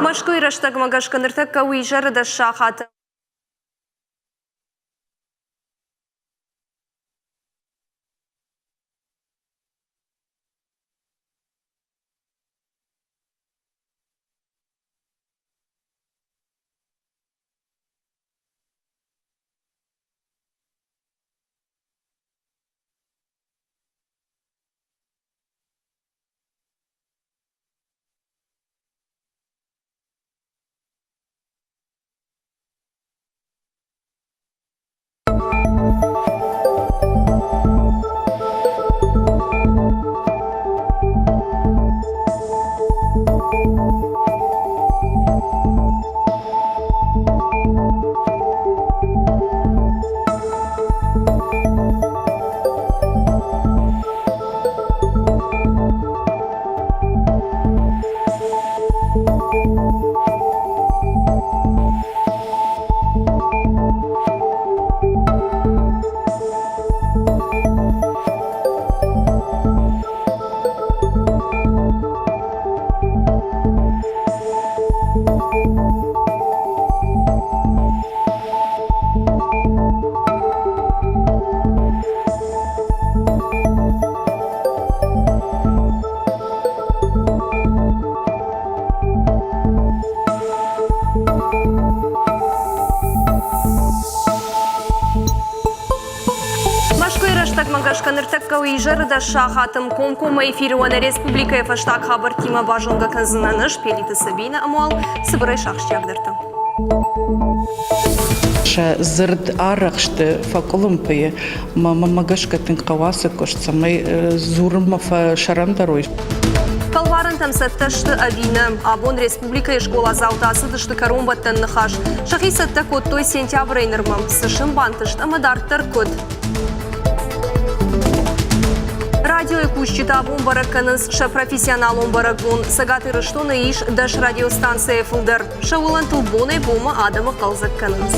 Мӕскуыйы рӕстӕгмӕ гӕсгӕ ныртӕккӕ у изӕры дӕс сахаты. Мӕскуыйы рӕстӕгмӕ гӕсгӕ ныртӕккӕ у изӕры дӕс сахаты комкоммӕ эфиры уӕ нӕ республикӕйы фӕстаг хабӕрттимӕ базонгӕ кӕндзынӕн ӕз Пелиты Сабинӕ ӕмӕ уал цыбырӕй сахсджиагдӕртӕ. Сӕ дзырд арӕхсты фӕкъуылымпыйы мӕ гӕсгӕ тынг хъӕуы ацы куыст, цӕмӕй дзурынмӕ фӕсӕрӕндӕр уой. Фӕлварӕнтӕм цӕттӕ сты ӕви нӕ? Абон республикӕйы скъоладзаутӕ ацыдысты кӕронбӕттӕн ныхас. Сӕхи цӕттӕ кодтой сентябрӕй нырмӕ. Цы сын бантыст ӕмӕ дарддӕр куыд? Радиойы кусджытӕ абон бӕрӕг кӕнынц сӕ профессионалон бӕрӕгбон. Цӕгат Ирыстоны ис дӕс радиостанцӕйӕ фылдӕр. Сӕ уылӕнтыл бонӕй-бонмӕ адӕмы хъӕлдзӕг кӕнынц.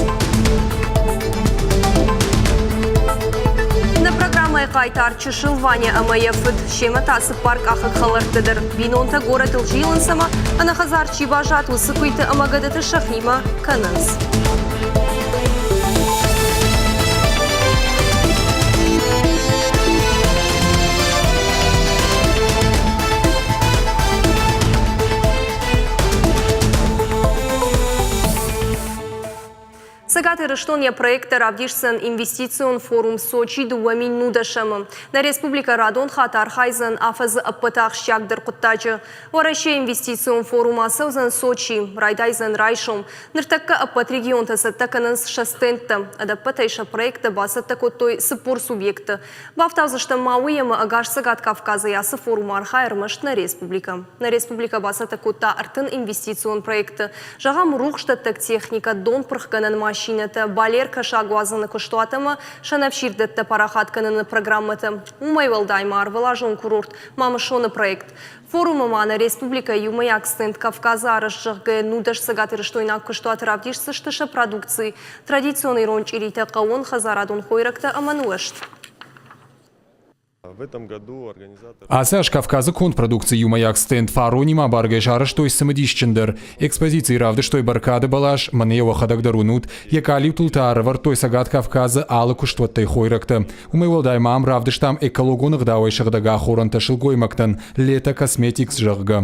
Нӕ программӕйы хъайтар чысыл Ваня ӕмӕ йӕ фыд, семӕ та цыппаркъахыг хӕлӕрттӕ дӕр. Бинонтӕ горӕтыл зилынц ӕмӕ ӕнӕхӕдзар чи баззад, уыцы куыйты ӕмӕ гӕдыты сӕхимӕ кӕнынц. Цӕгат Ирыстон йӕ проекттӕ равдисдзӕн инвестицион форум Сочи 2010-ы. Нӕ республикӕ радон хатт архайдзӕн афӕдзы ӕппӕты ахсджиагдӕр хъуыддаджы. Уӕрӕсейы инвестицион форум ацӕудзӕн Сочи, райдайдзӕн райсом. Ныртӕккӕ ӕппӕт регионтӕ цӕттӕ кӕнынц сӕ стендтӕ. Ӕдӕппӕтӕй сӕ проекттӕ бацӕттӕ кодтой 40 субъекты. Бафтаудзыстӕм ма уый, ӕмӕ ӕгас Цӕгат Кавказӕй ацы форумы архайы ӕрмӕст нӕ республикӕ. Нӕ республикӕ бацӕттӕ кодта 30 инвестицион проекты. Зӕгъӕм, рухсдӕттӕг техникӕ, донпырхгӕнӕн машинӕтӕ, балер кӕсагуадзыны куыстуат ӕмӕ сӕнӕфсирдӕттӕ парахат кӕныны программӕтӕ. Уымӕй уӕлдай ма ӕрвылазон курорт Мамысон-ы проект. Форумы ма нӕ республикӕйы иумӕйаг стенд Кавказы арӕзт, зӕгъгӕ, 19 цӕгатирыстойнаг куыстуаты равдисдзысты сӕ продукци, традицион ирон чъиритӕ, хъӕууон хӕдзарадон хойрӕгтӕ ӕмӕ нуӕзт. Ацы аз Кавказы конд продукцийы иумӕйаг стенд фаронимӕ абаргӕ сарӕзтой цымыдисджындӕр. Экспозицийы равдыстой бӕркады бӕлас, мӕнӕ йӕ уӕхӕдӕг дӕр уынут, йӕ къалиутыл та ӕрӕвӕрдтой Цӕгат Кавказы алы куыстуӕттӕй хойрӕгтӕ. Уымӕй уӕлдай ма ам равдыстам экологон ӕгъдауӕй сыгъдӕг ахорӕнтӕ сылгоймӕгтӕн Лето Косметикс, зӕгъгӕ.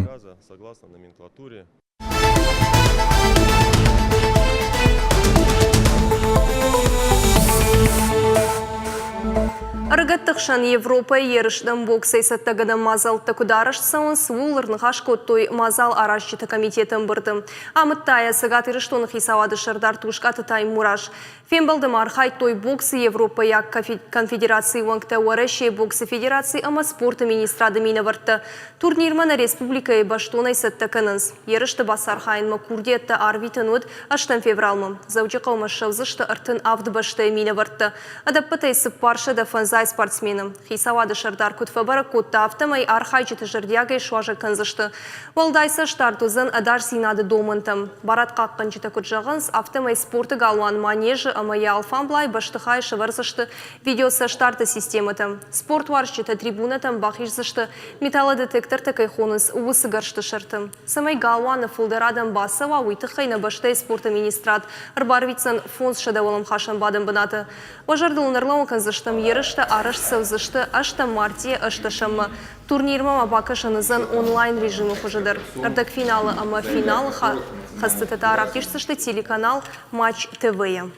Ӕрыгӕтты хсӕн Европӕйы ерыстӕм боксӕй цӕттӕгӕнӕн мадзӕлттӕ куыд арӕзт цӕуынц, ууыл ӕрныхас кодтой мадзал аразджыты комитеты ӕмбырды. Амыдта йӕ Цӕгат Ирыстоны хицауады сӕрдар Тускъаты Таймураз. Фембӕлды ма архайдтой боксы Европӕйаг конфедерацийы уӕнгтӕ, Уӕрӕсейы боксы федераци ӕмӕ спорты министрады минӕвӕрттӕ. Турнирмӕ нӕ республикӕйы бӕстонӕй цӕттӕ кӕнынц. Ерысты бацархайынмӕ курдиӕттӕ арвитын уыд ӕстӕм февралмӕ. Дзӕуджыхъӕумӕ ссӕудзысты 37 бӕстӕйы минӕвӕрттӕ. Ӕдӕппӕтӕй 450 спортсмен. спортсмены. Хицауады сӕрдар куыд фӕбӕрӕг кодта, афтӕмӕй архайджыты зӕрдиагӕй суазӕг кӕндзысты. Уӕлдай цӕстдард уыдзӕн ӕдасдзинады домӕнтӕм. Барадхъахъхъӕнджытӕ куыд зӕгъынц, афтӕмӕй спорты галуан Манеж-ы ӕмӕ йӕ алфамблай бӕстыхайы сӕвӕрдзысты видеоцӕстдарды системӕтӕ. Спортуарзджытӕ трибунӕтӕм бахиздзысты, металлодетектортӕ кӕй хонынц, уыцы гӕрзты сӕрты. Цӕмӕй галуаны фылдӕр адӕм бацӕуа, уый тыххӕй нӕ бӕстӕйы спорты министрад ӕрбарвитдзӕн 500 уӕлӕмхасӕн бадӕн бынаты. Уӕ зӕрдыл ын ӕрлӕууын кӕндзыстӕм, ерыстӕ арӕзт цӕудзысты ӕстӕм мартъийӕ ӕстдӕсӕммӕ. Турнирмӕ ма бакӕсӕн уыдзӕн онлайн режимы хуызы дӕр. Ӕрдӕгфиналы ӕмӕ финалы хӕцтытӕ та равдисдзысты телеканал Матч ТВ-йы.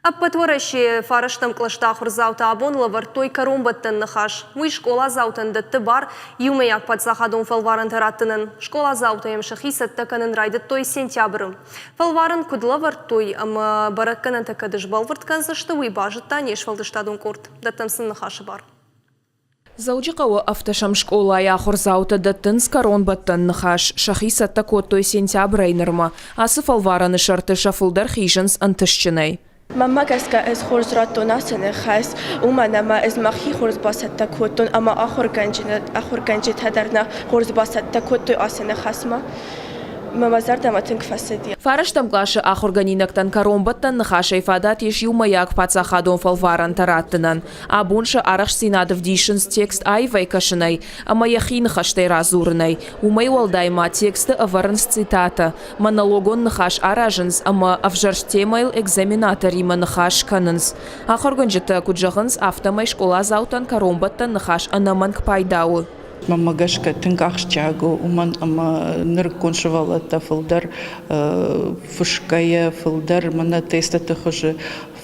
Ӕппӕт Уӕрӕсейы фарӕстӕм кълӕсты ахуырдзаутӕ абон лӕвӕрдтой кӕронбӕттӕн ныхас. Уый скъоладзаутӕн дӕтты бар иумӕйаг паддзахадон фӕлварӕнтӕ раттынӕн. Скъоладзаутӕ йӕм сӕхи цӕттӕ кӕнын райдыдтой сентябры. Фӕлварӕн куыд лӕвӕрдтой ӕмӕ бӕрӕггӕнӕнтӕ кӕд сбӕлвырд кӕндзысты, уый базыдта не сфӕлдыстадон къорд. Дӕттӕм сын ныхасы бар. Дзӕуджыхъӕуы ӕвдӕсӕм скъолайы ахуырдзаутӕ дӕттынц кӕронбӕттӕн ныхас. Сӕхи цӕттӕ кодтой сентябрӕй нырмӕ. Ацы фӕлварӕны сӕрты сӕ фылдӕр хизынц ӕнтыстджынӕй. Мӕнмӕ гӕсгӕ ӕз хорз радтон ацы ныхас, уымӕн ӕмӕ ӕз мӕхи хорз бацӕттӕ кодтон ӕмӕ ахуыргӕнджытӕ дӕр нӕ хорз бацӕттӕ кодтой ацы ныхасмӕ. Мӕ зӕрдӕмӕ тынг фӕцыди. Фарӕстӕм къласы ахуыргӕнинӕгтӕн кӕронбӕттӕн ныхасӕй фадат ис иумӕйаг паддзахадон фӕлварӕнтӕ раттынӕн. Абон сӕ арӕхстдзинад ӕвдисынц текст аивӕй кӕсынӕй ӕмӕ йӕхи ныхӕстӕй радзурынӕй. Уымӕй уӕлдай ма тексты ӕвӕрынц цитатӕ, монологон ныхас аразынц ӕмӕ ӕвзӕрст темӕйыл экзаменаторимӕ ныхас кӕнынц. Ахуыргӕнджытӕ куыд зӕгъынц, афтӕмӕй скъоладзаутӕн кӕронбӕттӕн ныхас ӕнӕмӕнг пайда у. Мӕнмӕ гӕсгӕ тынг ахсджиаг у, уымӕн ӕмӕ нырыккон сывӕллӕттӕ фылдӕр фысгӕйӕ, фылдӕр мӕнӕ тестыты хуызы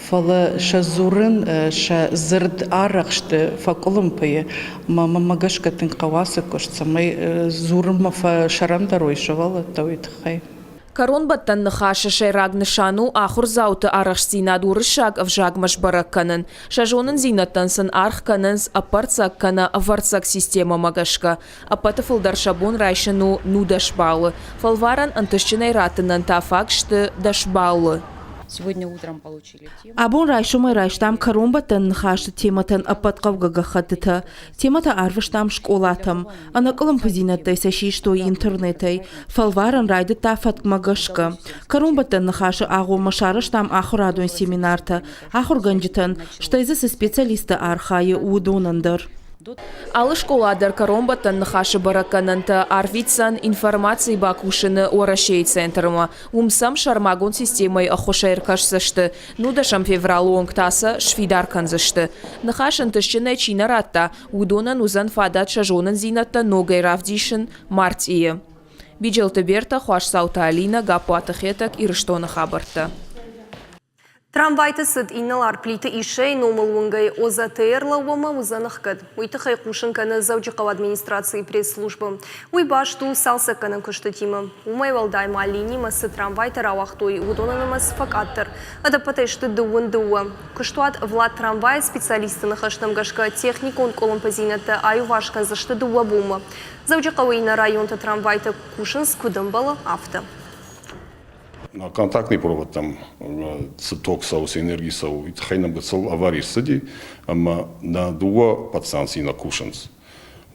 фӕлӕ сӕ дзурын, сӕ дзырд арӕхсты фӕкъуылымпыйы. Мӕ мӕнмӕ гӕсгӕ тынг хъӕуы ацы куыст, цӕмӕй дзурынмӕ фӕсӕрӕндӕр уой сывӕллӕттӕ, уый тыххӕй. Кӕронбӕттӕн ныхасы сӕйраг нысан у ахуырдзауты арӕхстдзинад уырыссаг ӕвзагмӕ сбӕрӕг кӕнын. Сӕ зонындзинӕдтӕн сын аргъ кӕнынц ӕппӕрцӕг кӕнӕ ӕвӕрццаг системӕмӕ гӕсгӕ. Ӕппӕты фылдӕр сӕ бон райсын у 19 баллы. Фӕлварӕн ӕнтыстджынӕй раттынӕн та фаг сты 10 баллы. Абон райсомӕй райстам кӕронбӕттӕн ныхасы темӕтӕн ӕппӕт хъӕугӕ гӕххӕттытӕ. Темӕтӕ арвыстам скъолатӕм. Ӕнӕкъуылымпыдзинӕдтӕй сӕ систой интернетӕй. Фӕлварӕн райдыдта фӕткмӕ гӕсгӕ. Кӕронбӕттӕн ныхасы агъоммӕ сарӕзтам ахуырадон семинартӕ ахуыргӕнджытӕн, стӕй дзы цы специалисттӕ архайы, уыдонӕн дӕр. Алы скъола дӕр кӕронбӕттӕн ныхасы бӕрӕггӕнӕнтӕ арвитдзӕн информацийы бакусыны Уӕрӕсейы центрмӕ. Уым сӕм сӕрмагонд системӕйы ӕххуысӕй ӕркӕсдзысты, нудӕсӕм февралы онг та сӕ сфидар кӕндзысты. Ныхас ӕнтыстджынӕй чи нӕ радта, уыдонӕн уыдзӕн фадат сӕ зонындзинӕдтӕ ногӕй равдисын мартъийы. Биджелты Бертӕ, Хуасдзауты Алинӕ, Гаппуаты Хетӕг, Ирыстоны хабӕрттӕ. Трамвайты цыд инӕлар Плиты Иссӕйы номыл уынгӕй ОЗТР лӕууӕмӕ уыдзӕн ӕхгӕд. Уый тыххӕй хъусын кӕны Дзӕуджыхъӕуы администрацийы пресс-службӕ. Уый баст у цалцӕггӕнӕн куыстытимӕ. Уымӕй уӕлдай ма линимӕ цы трамвайтӕ рауагътой, уыдоны нымӕц фӕкъаддӕр. Ӕдӕппӕтӕй сты дыууын дыууӕ. Куыстуат Влад трамвайы специалистты ныхӕстӕм гӕсгӕ техникон къуылымпыдзинӕдтӕ аиуварс кӕндзысты дыууӕ бонмӕ. Дзӕуджыхъӕуы иннӕ районты трамвайтӕ кусынц куыд ӕмбӕлы, афтӕ. Контактный проводтӕм цы ток цӕуы, цы энерги цӕуы, уый тыххӕй нӕм гыццыл авари ӕрцыди ӕмӕ нӕ дыууӕ подстанцийы нӕ кусынц.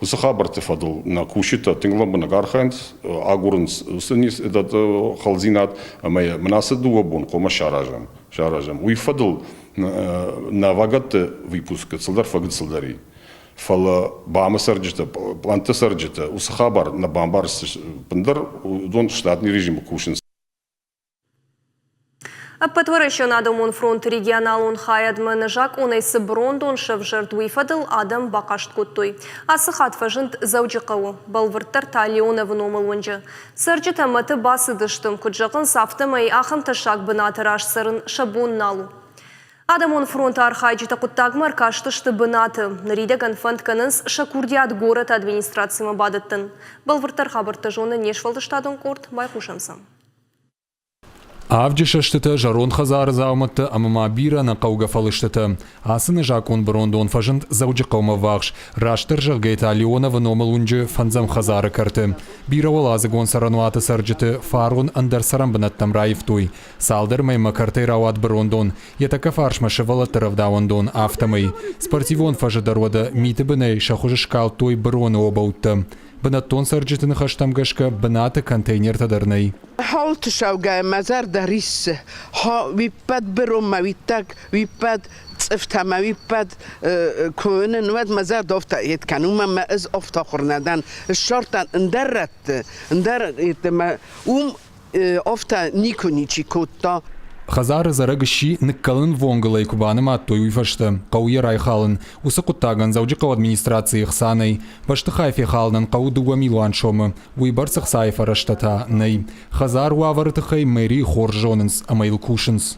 Уыцы хабӕртты фӕдыл нӕ кусджытӕ тынг лӕмбынӕг архайынц, агурынц уыцы хӕлдзинад ӕмӕ йӕ мын ацы дыууӕ бон хъуамӕ саразӕм. саразӕм. Уый фӕдыл нӕ вагӕтты выпуск гыццылдӕр фӕгыццылдӕр и. Фӕлӕ БАМ-ы цӕрджытӕ, пълӕнтты цӕрджытӕ уыцы хабар нӕ бамбарстой ӕппындӕр, уыдон штатный режимы кусынц. Ӕппӕтуӕрӕсеон адӕмон фронты регионалон хайадмӕ нӕзакъонӕй цы брондон сӕвзӕрд, уый фӕдыл адӕм бахъаст кодтой. Ацы хатт фӕзынд Дзӕуджыхъӕуы, бӕлвырддӕр та Леоновы номыл уынджы. Цӕрджытӕ мӕты бацыдысты, куыд зӕгъынц, афтӕмӕй ахӕм тӕссаг бынаты раз цӕрын сӕ бон нал у. Адӕмон фронты архайджытӕ хъуыддагмӕ ӕркастысты бынаты. Ныридӕгӕн фӕнд кӕнынц сӕ курдиат горӕты администрацимӕ бадӕттын. Бӕлвырддӕр хабӕрттӕ зоны не сфӕлдыстадон къорд, байхъусӕм сӕм. Авджы сӕстытӕ, зӕронд хӕдзары дзаумӕттӕ ӕмӕ ма бирӕ ӕнӕхъӕугӕ фӕлыстытӕ. Ацы незакъон бырондон фӕзынд Дзӕуджыхъӕумӕ ввахс, растдӕр зӕгъгӕйӕ та Леоновы номыл уынджы фӕндзӕм хӕдзары кӕрты. Бирӕуӕладзыгон цӕрӕнуаты цӕрджыты фарон ӕндӕр цӕрӕнбынӕттӕм раивтой. Цалдӕр мӕймӕ кӕртӕй рауад бырондон, йӕ тӕккӕ фарсмӕ сывӕллӕтты рӕвдауӕндон, афтӕмӕй. Спортивон фӕзы дӕр уӕдӕ миты бынӕй сӕ хуыз скалдтой быроны обӕуттӕ. Бынӕттон цӕрджыты ныхӕстӕм гӕсгӕ, бынаты контейнертӕ дӕр нӕй. Холты саугӕ мӕ зӕрдӕ риссы. Уиппӕт быронмӕ уиттаг, уиппӕт цъыфтӕмӕ уиппӕт куы уынын, уӕд мӕ зӕрдӕ офтӕ ед кӕны. Уымӕн мӕ ӕз офтӕ ахуыр нӕ дӕн. Ссардтан ӕндӕр рӕтты, ӕндӕр ӕмӕ уым офтӕ никуы ничи кодта. Хӕдзары зарӕг сси, ныккӕлынвонгыл ӕй куы банымадтой, уый фӕстӕ. Хъӕуы йӕ райхалын. Уыцы хъуыддагӕн Дзӕуджыхъӕуы администрацийы ӕхца нӕй. Бӕстыхай фехалынӕн хъӕуы 2 милуан сомы. Уыйбӕрц ӕхцайы фӕрӕзтӕ та нӕй. Хӕдзар уавӕры тыххӕй мэрийы хорз зонынц ӕмӕ йыл кусынц.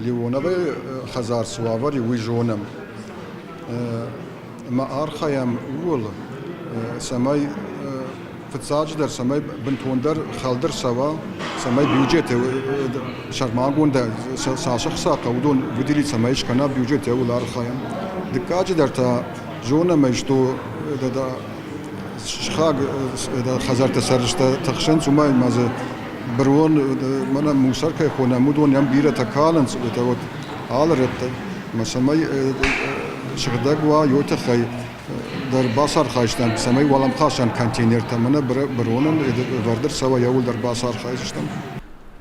Леоновы хӕдзар цы уавӕр и, уый зонӕм. Ӕмӕ архайӕм ууыл, цӕмӕй фыццаджыдӕр, цӕмӕй бынтондӕр хӕлд ӕрцӕуа, цӕмӕй бюджеты сӕрмагондӕй цас ӕхца хъӕуы, уыдон выделить цӕмӕй скӕна бюджет, ууыл архайӕм. Дыккаджыдӕр та зонӕм ӕй, что сыхаг хӕдзӕртты цӕрджытӕ тыхсынц, уымӕй ма дзы бырон, мӕнӕ мусор кӕй хонӕм, уыдон йӕм бирӕтӕ калынц, это вот алы рӕттӕ. Ӕмӕ цӕмӕй сыгъдӕг уа, йой тыххӕй дӕр бацархайдзыстӕм, цӕмӕй уӕлӕмхасӕн контейнертӕ мӕнӕ быронӕн ӕвӕрд ӕрцӕуа, йӕуыл дӕр бацархайдзыстӕм.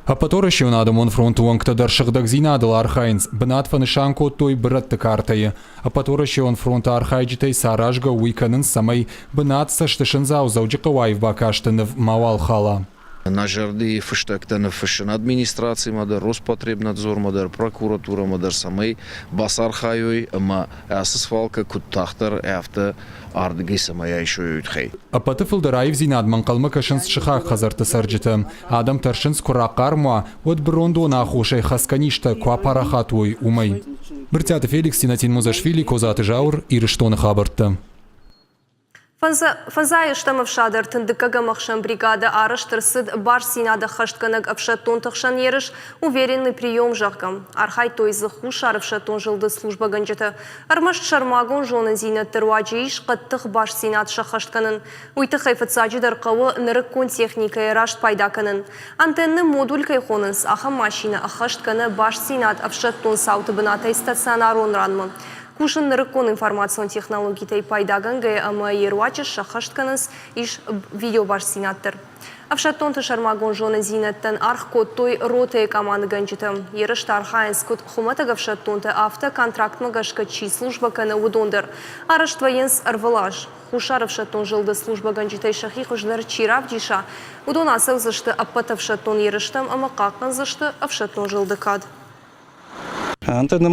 Ӕппӕтуӕрӕсеон адӕмон фронты уӕнгтӕ дӕр сыгъдӕгдзинадыл архайынц, бынат фӕнысан кодтой бырӕтты картӕйы. Ӕппӕтуӕрӕсеон фронты архайджытӕй цы аразгӕ у, уый кӕнынц, цӕмӕй бынат цӕстысындзау Дзӕуджыхъӕуы аив бакасты ныв мауал хала. Нӕ зӕрди фыстӕгтӕ ныффыссын администрацимӕ дӕр, Роспотребнадзормӕ дӕр, прокуратурӕмӕ дӕр, цӕмӕй бацархайой ӕмӕ ацы свалкӕ куыд тагъддӕр, афтӕ ардыгӕй цӕмӕй айсой, уый тыххӕй. Ӕппӕты фылдӕр аивдзинадмӕ ӕнхъӕлмӕ кӕсынц сыхаг хӕдзӕртты цӕрджытӕ. Адӕм тӕрсынц, куы рахъарм уа, уӕд бырондоны аххосӕй хӕцгӕ низтӕ куы апарахат уой, уымӕй. Брытъиаты Феликс, Тинатин Музашвили, Козаты Зауыр, Ирыстоны хабӕрттӕ. Фӕндзай стӕм ӕфсады ӕртындыккӕгӕм ӕхсӕн бригады арӕзт ӕрцыд бастдзинад ӕххӕстгӕнӕг ӕфсӕддонты хсӕн ерыс «Уверенный прием», зӕгъгӕ. Архайдтой дзы Хуссар ӕфсӕддон зылды службӕгӕнджытӕ. Ӕрмӕст сӕрмагонд зонындзинӕдты руаджы ис хъӕддых бастдзинад сӕххӕст кӕнын. Уый тыххӕй фыццаджыдӕр хъӕуы нырыккон техникӕйӕ раст пайда кӕнын. Антенны модуль кӕй хонынц, ахӕм машинӕ ӕххӕст кӕны бастдзинад ӕфсӕддон цауты бынатӕй стационарон ранмӕ. Кусын нырыккон информацион технологитӕй пайдагӕнгӕйӕ ӕмӕ йе руаджы сӕххӕст кӕнынц ис видеобастдзинад дӕр. Ӕфсӕддонты сӕрмагонд зонындзинӕдтӕн аргъ кодтой ротӕйы къамандыгӕнджытӕ. Ерысты архайынц куыд хуымӕтӕг ӕфсӕддонтӕ, афтӕ контрактмӕ гӕсгӕ чи службӕ кӕны, уыдон дӕр. Арӕзт вӕййынц ӕрвылаз. Хуссар ӕфсӕддон зылды службӕгӕнджытӕй сӕхи хуыздӕр чи равдиса, уыдон ацӕудзысты ӕппӕт ӕфсӕддон ерыстӕм ӕмӕ хъахъхъӕндзысты ӕфсӕддон зылды кад. Антенный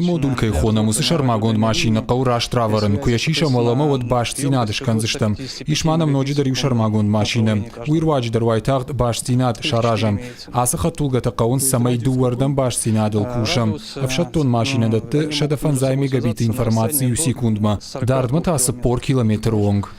модуль кӕй хонӕм, уыцы сӕрмагонд машинӕ хъӕуы раст равӕрын. Куы йӕ сисӕм уӕлӕмӕ, уӕд бастдзинад скӕндзыстӕм. Ис ма нӕм ноджыдӕр иу сӕрмагонд машинӕ. Уый руаджы дӕр уайтагъд бастдзинад саразӕм. Ацы хӕдтулгӕтӕ хъӕуынц, цӕмӕй дыууӕрдӕм бастдзинадыл кусӕм. Ӕфсӕддон машинӕ дӕтты 105 мегабиты информаци иу секундмӕ, дардмӕ та 40 километры онг.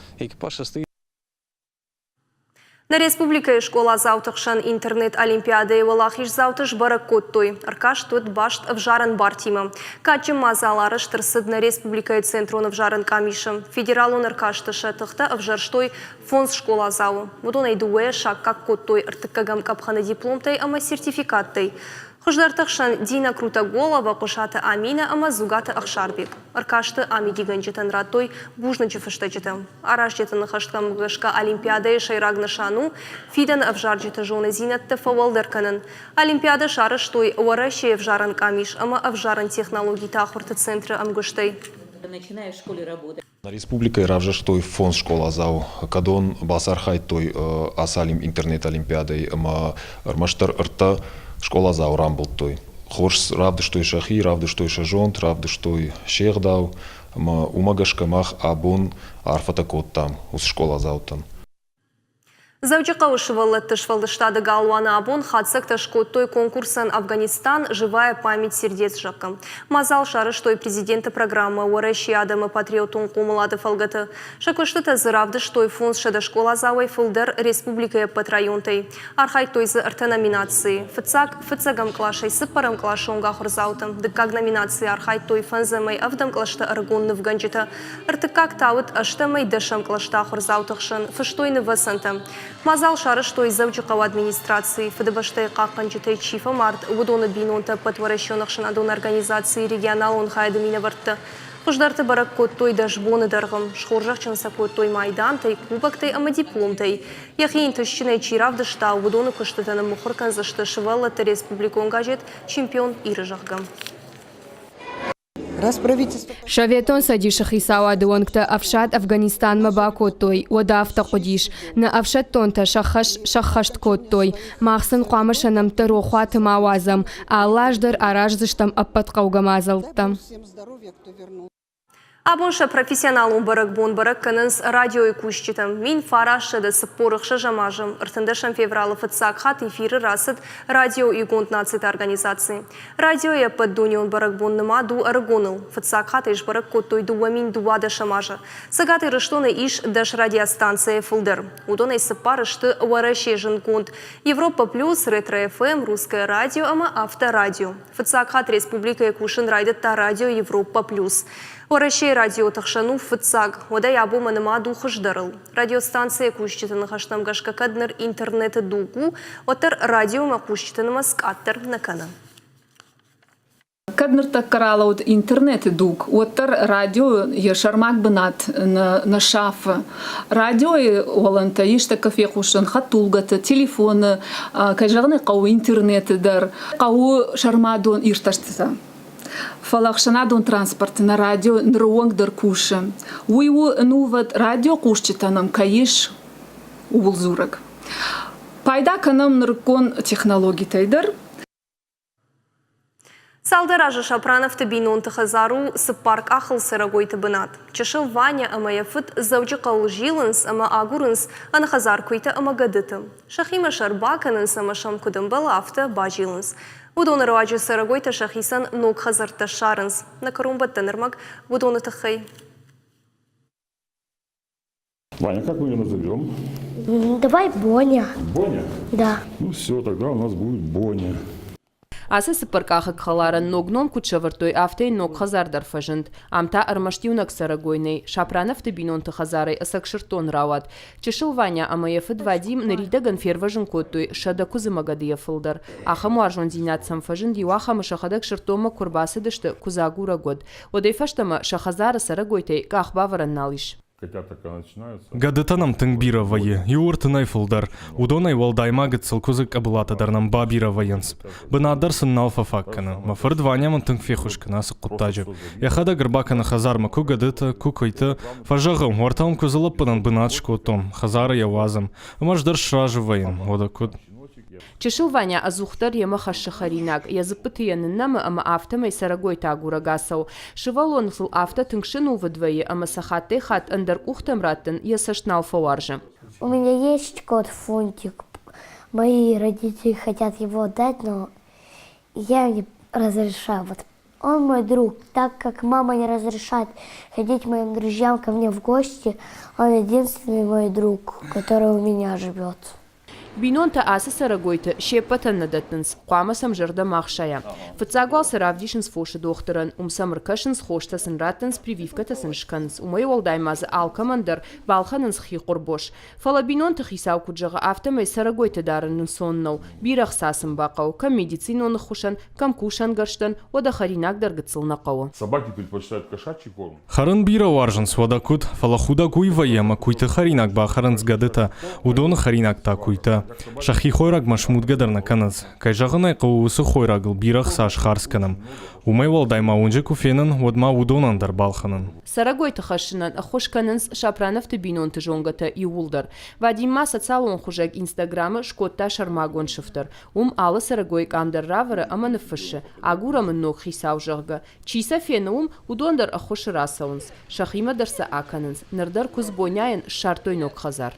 Нӕ республикӕйы скъоладзауты хсӕн интернет-олимпиадӕйы уӕлахиздзауты сбӕрӕг кодтой. Ӕркаст уыд баст ӕвзарӕн бартимӕ. Кадджын мадзал арӕзт ӕрцыд нӕ республикӕйы центрон ӕвзарӕн къамисы. Федералон ӕркасты сӕ тыхтӕ ӕвзӕрстой фондз скъоладзауы. Уыдонӕй дыууӕйӕ саккаг кодтой ӕртыккӕгӕм къӕпхӕны дипломтӕй ӕмӕ сертификаттӕй. Хуыздӕрты хсӕн Дина Крутоголова, Хъуысаты Аминӕ ӕмӕ Дзугаты Ӕхсарбег. Ӕркасты амидигӕнджытӕн радтой бузныджы фыстӕджытӕ. Аразджыты ныхӕстӕм гӕсгӕ Олимпиадӕйы сӕйраг нысан у фидӕны ӕвзарджыты зонындзинӕдтӕ фӕуӕлдӕр кӕнын. Олимпиадӕ сарӕзтой Уӕрӕсейы ӕвзарӕн къамис ӕмӕ ӕвзарӕн технологиты ахуырты центры ӕмгуыстӕй. Нӕ республикӕйы равзӕрстой фондз скъоладзау, кӕдон бацархайдтой ацы интернет-олимпиадӕйы ӕмӕ ӕрмӕстдӕр ӕртӕ скъоладзауы рамбылдтой. Хорз равдыстой сӕхи, равдыстой сӕ зонд, равдыстой се гъдау ӕмӕ уымӕ гӕсгӕ мах абон арфӕтӕ кодтам уыцы скъоладзаутӕн. Дзӕуджыхъӕуы сывӕллӕтты сфӕлдыстады галуаны абон хатдзӕгтӕ скодтой конкурсӕн Афганистан. Живая память сердец зӕгъгӕ. Мадзал сарӕзтой президенты программӕ Уӕрӕсейы адӕмы патриотон хъомылады фӕлгӕты. Сӕ куыстытӕ дзы равдыстой 500 скъоладзауӕй фылдӕр республикӕйы ӕппӕт районтӕй. Архайдтой дзы ӕртӕ номинацийы. Фыццаг, фыццӕгӕм къласӕй цыппӕрӕм къласы онг ахуырдзаутӕ. Дыккаг номинацийы архайдтой фӕндзӕмӕй ӕвдӕм кълӕсты ӕрыгон нывгӕнджытӕ. Ӕртыккаг та уыд ӕстӕмӕй дӕсӕм кълӕсты ахуырдзауты хсӕн, фыстой нывӕцӕнтӕ. Мадзал сарӕзтой Дзӕуджыхъӕуы администрацийы, Фыдыбӕстӕйы хъахъхъӕнджытӕй чи фӕмард, уыдоны бинонтӕ ӕппӕтуӕрӕсеон ӕхсӕнадон организацийы регионалон хайады минӕвӕрттӕ. Хуыздӕрты бӕрӕг кодтой дӕс боны дӕргъы. Схорзӕхджын сӕ кодтой майдантӕй, кубоктӕй ӕмӕ дипломтӕй. Йӕхи ӕнтыстджынӕй чи равдыста, уыдоны куыстытӕ ныммыхуыр кӕндзысты сывӕллӕтты республикон газет «Чемпион Иры», зӕгъгӕ. Советон Цӕдисы хицауады уӕнгтӕ ӕфсад Афганистанмӕ бакодтой, уӕд афтӕ хъуыдис. Нӕ ӕфсӕддонтӕ сӕ хӕс сӕххӕст кодтой. Мах сын хъуамӕ сӕ нӕмттӕ рохуаты ма уадзӕм. Алы аз дӕр араздзыстӕм ӕппӕт хъӕугӕ мадзӕлттӕ. Абон сӕ профессионалон бӕрӕгбон бӕрӕг кӕнынц радиойы кусджытӕ. 1946 азы 13 февралы фыццаг хатт эфиры рацыд радио Иугонд Нациты Организаци. Радиойы ӕппӕтдунеон бӕрӕгбон нымад у ӕрыгоныл. Фыццаг хатт ӕй сбӕрӕг кодтой 2012 азы. Цӕгат Ирыстоны ис дӕс радиостанцӕйӕ фылдӕр. Уыдонӕй цыппар сты Уӕрӕсейы зындгонд Европа плюс, Ретро ФМ, Русское радио ӕмӕ Авторадио. Фыццаг хатт республикӕйы кусын райдыдта радио Европа плюс. Уӕрӕсейы радиоты хсӕн у фыццаг, уӕдӕй абонмӕ нымад у хуыздӕрыл. Радиостанцӕйы кусджыты ныхӕстӕм гӕсгӕ кӕд ныр интернеты дуг у, уӕддӕр радиомӕ хъусджыты нымӕц къаддӕр нӕ кӕны. Кӕд ныртӕккӕ ралӕуд интернеты дуг, уӕддӕр радио йӕ сӕрмаг бынат нӕ сафы. Радиойы уылӕнтӕ ис тӕккӕ фехъусын хӕдтулгӕты, телефоны, кӕй зӕгъын ӕй хъӕуы, интернеты дӕр. Хъӕуы сӕрмадон иртӕстытӕ. Фӕлӕ ӕхсӕнадон транспорты нӕ радио ныры онг дӕр кусы. Уый у ӕнувыд радиохъусджытӕ нӕм кӕй ис, ууыл дзурӕг. Пайда кӕнӕм нырыккон технологитӕй дӕр. Цалдӕр азы Сапрановты бинонты хӕдзар у цыппар къахыл цӕрӕгойты бынат. Чысыл Ваня ӕмӕ йӕ фыд Дзӕуджыхъӕуыл зилынц ӕмӕ агурынц ӕнӕхӕдзар куыйтӕ ӕмӕ гӕдыты. Сӕхимӕ сӕ ӕрбакӕнынц ӕмӕ сӕм куыд ӕмбӕлы, афтӕ базилынц. Уыдоны руаджы цӕрӕгойтӕ сӕхицӕн ног хӕдзӕрттӕ ссарынц. Нӕ кӕронбӕттӕн ӕрмӕг уыдоны тыххӕй. Ваня, как мы ее назовем? Давай Боня. Боня? Да. Ну все, тогда у нас будет Боня. Ацы цыппӕркъахыг хӕларӕн ног ном куыд сӕвӕрдтой, афтӕ йын ног хӕдзар дӕр фӕзынд. Ам та ӕрмӕст иунӕг цӕрӕгой нӕй. Сапрановты бинонты хӕдзарӕй ӕцӕг сырддон рауад. Чысыл Ваня ӕмӕ йӕ фыд Вадим ныридӕгӕн фервӕзын кодтой 100 куыдзы мӕ гӕдыйӕ фылдӕр. Ахӕм уарзондзинад сӕм фӕзынд, иуахӕмы сӕхӕдӕг сырддонмӕ куы ӕрбацыдысты, куыдзагурӕг уӕд. Уӕдӕй фӕстӕмӕ сӕ хӕдзары цӕрӕгойтӕй къахбавӕрӕн нал ис. Гӕдытӕ нӕм тынг бирӕ вӕййы, иу ӕртынӕй фылдӕр. Уыдонӕй уӕлдай ма гыццыл куыдзы къӕбылатӕ дӕр нӕм бабирӕ вӕййынц. Бынат дӕр сын нал фӕфаг кӕны. Мӕ фырт Ваня мын тынг феххуыс кӕны ацы хъуыддаджы. Йӕхӕдӕг ӕрбакӕны хӕдзармӕ куы гӕдытӕ, куы куыйтӕ. Фӕзӕгъы, уӕртӕ уым куыдзы лӕппынӕн бынат скодтон, хӕдзары йӕ уадзӕм. Ӕмӕ ӕз дӕр сразы вӕййын, уӕдӕ куыд? Чысыл Ваня ӕдзухдӕр йемӕ хӕссы хӕринаг, йӕ дзыппыты йӕ ныннӕмы ӕмӕ афтӕмӕй цӕрӕгойтӕ агурӕг ацӕуы. Сывӕллон сыл афтӕ тынг сӕнувыд вӕййы ӕмӕ сӕ хаттӕй-хатт ӕндӕр къухтӕм раттын йӕ цӕст нал фӕуарзы. У меня есть кот Фунтик. Мои родители хотят его отдать, но я не разрешаю. Вот он мой друг. Так как мама не разрешает ходить моим друзьям ко мне в гости, он единственный мой друг, который у меня живет. Бинонтӕ ацы цӕрӕгойты се ппӕтӕн нӕ дӕттынц, хъуамӕ сӕм зӕрдӕ ма хсайа. Фыццаг уал сӕ равдисынц фосы дохтырӕн, уым сӕм ӕркӕсынц, хостӕ сын раттынц, прививкӕтӕ сын скӕнынц. Уымӕй уӕлдай ма дзы алкӕмӕн дӕр балхӕнынц хи хъуырбос. Фӕлӕ бинонты хицау куыд зӕгъы, афтӕмӕй цӕрӕгойты дарын ӕнцон нӕу, бирӕ хца сын бахъӕуы, кӕм медицинон ӕххуысӕн, кӕм кусӕнгӕрзтӕн, уӕдӕ хӕринаг дӕр гыццыл нӕ хъӕуы. Собаки предпочитают кошачий корм. Хӕрын бирӕ уарзынц, уӕдӕ куыд, фӕлӕ худӕг уый вӕййы, ӕмӕ куыйты хӕринаг бахӕрынц гӕдытӕ, уыдоны хӕринаг та куыйтӕ. Сӕхи хойрагмӕ смудгӕ дӕр нӕ кӕнынц. Кӕй зӕгъын ӕй хъӕуы, уыцы хойрагыл бирӕ хца схардз кӕнӕм. Уымӕй уӕлдай ма уынджы куы фенын, уӕд ма уыдонӕн дӕр балхӕнын. Цӕрӕгойты хӕссынӕн ӕххуыс кӕнынц Сапрановты бинонты зонгӕтӕ иууылдӕр. Вадим ма социалон хуызӕг Инстаграмы скодта сӕрмагонд сыфтӕр. Уым алы цӕрӕгойы къам дӕр равӕры ӕмӕ ныффыссы, агурӕм ын ног хицау, зӕгъгӕ. Чи сӕ фены уым, уыдон дӕр ӕххуысы рацӕуынц, сӕхимӕ дӕр сӕ акӕнынц. Ныр дӕр куыдз Боняйӕн ссардтой ног хӕдзар.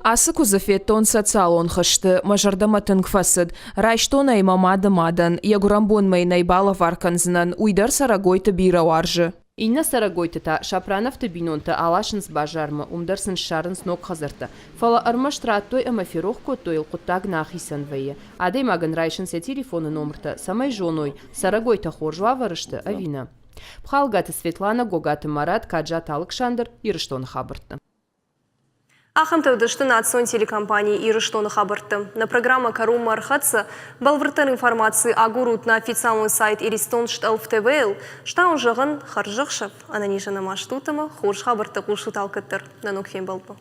Ацы куыдзы федтон социалон хызты, мӕ зӕрдӕмӕ тынг фӕцыд. Райстон ӕй мӕ мады мадӕн, йӕ гуырӕнбонмӕ йын ӕй балӕвар кӕндзынӕн, уый дӕр цӕрӕгойты бирӕ уарзы. Иннӕ цӕрӕгойты та Сапрановты бинонтӕ аласынц базармӕ, уым дӕр сын ссарынц ног хӕдзӕрттӕ. Фӕлӕ ӕрмӕст радтой ӕмӕ ферох кодтой йыл хъуыддаг нӕ ахицӕн вӕййы. Адӕймагӕн райсынц йӕ телефоны номыртӕ, цӕмӕй зоной, цӕрӕгойтӕ хорз уавӕры сты ӕви нӕ. Пхалгаты Светлана, Гогаты Марат, Каджаты Алыксандр, Ирыстоны хабӕртты. Ахӕмтӕ уыдысты национ телекомпани Ирыстоны хабӕртты. Нӕ программӕ кӕронмӕ ӕрхӕццӕ. Бӕлвырддӕр информаци агурут нӕ официалон сайт Иристон стъӕлф ТВ-йыл. Стауын зӕгъын, хӕрзӕхсӕв, ӕнӕнизӕн ӕмӕ стут ӕмӕ хорз хабӕрттӕ хъусут алкӕддӕр. Нӕ ног фембӕлдмӕ.